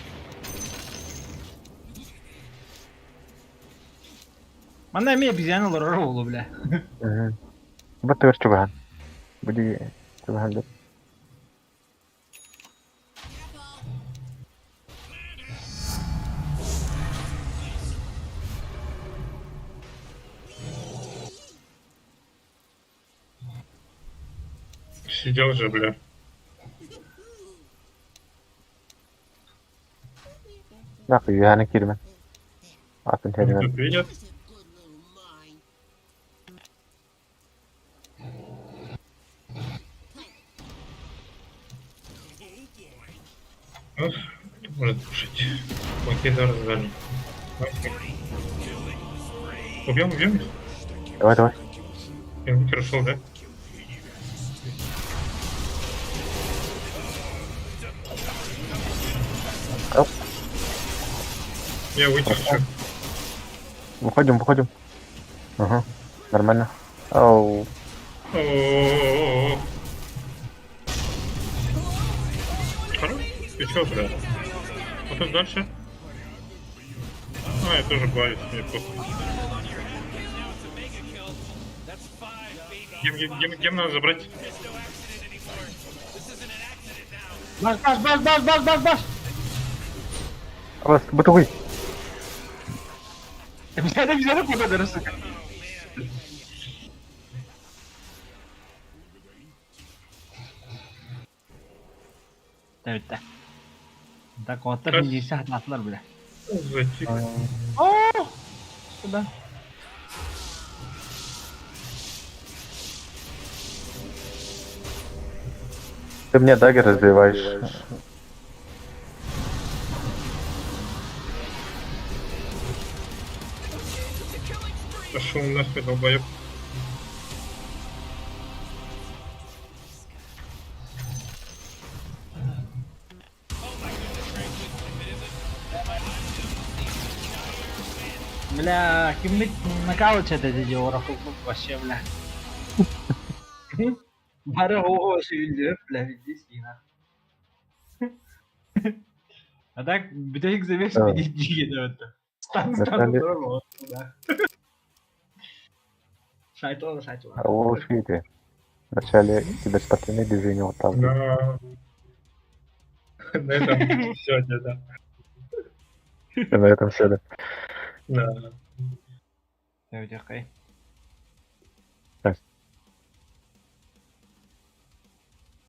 Speaker 1: Манна эме обезьяна лорор болу, бля.
Speaker 2: Баттыгар чугахан. Буди чугахан деп.
Speaker 3: Сидел же, бля.
Speaker 2: Нахуй, юханы кирмен. Атын
Speaker 3: Они
Speaker 2: хермен.
Speaker 3: тут видят.
Speaker 7: There's a good little mine.
Speaker 3: Ох, кто может кушать? Окей, да, раздали. Давайте. Убьем, убьем их?
Speaker 2: Давай, давай.
Speaker 3: Инвокер ушел, да?
Speaker 2: Оп.
Speaker 3: Я выйти хочу.
Speaker 2: Выходим, выходим. Ага. Нормально. Ау.
Speaker 3: О-о-о-о. Хорош? Ты чё, бля? А тут дальше? А, я тоже баюсь, мне похуй. Gem, gem, gem, gem надо забрать.
Speaker 1: Баш, баш, баш, баш, баш, баш, баш.
Speaker 2: Вас, бутугуй.
Speaker 1: Обезьяна, обезьяна куда сука. Да, Так, вот так нельзя атлар, бля.
Speaker 3: Затих.
Speaker 1: О! Сюда.
Speaker 2: Ты мне dagger разбиваешь.
Speaker 3: Пошел нахуй, долбоеб.
Speaker 1: Бля, киммит нокаут это дело, вообще, бля. Бары вообще үлдіріп, бля, здесь и на. А так, бітек замес
Speaker 2: Да.
Speaker 1: это. Стан, стан,
Speaker 2: Вначале-
Speaker 1: здорово, да. Шайтол, шайтол.
Speaker 2: А лучше Вначале киберспортивные движения вот там.
Speaker 3: Да. На этом сегодня, да.
Speaker 2: На этом все, да.
Speaker 3: Да.
Speaker 1: Давайте, окей.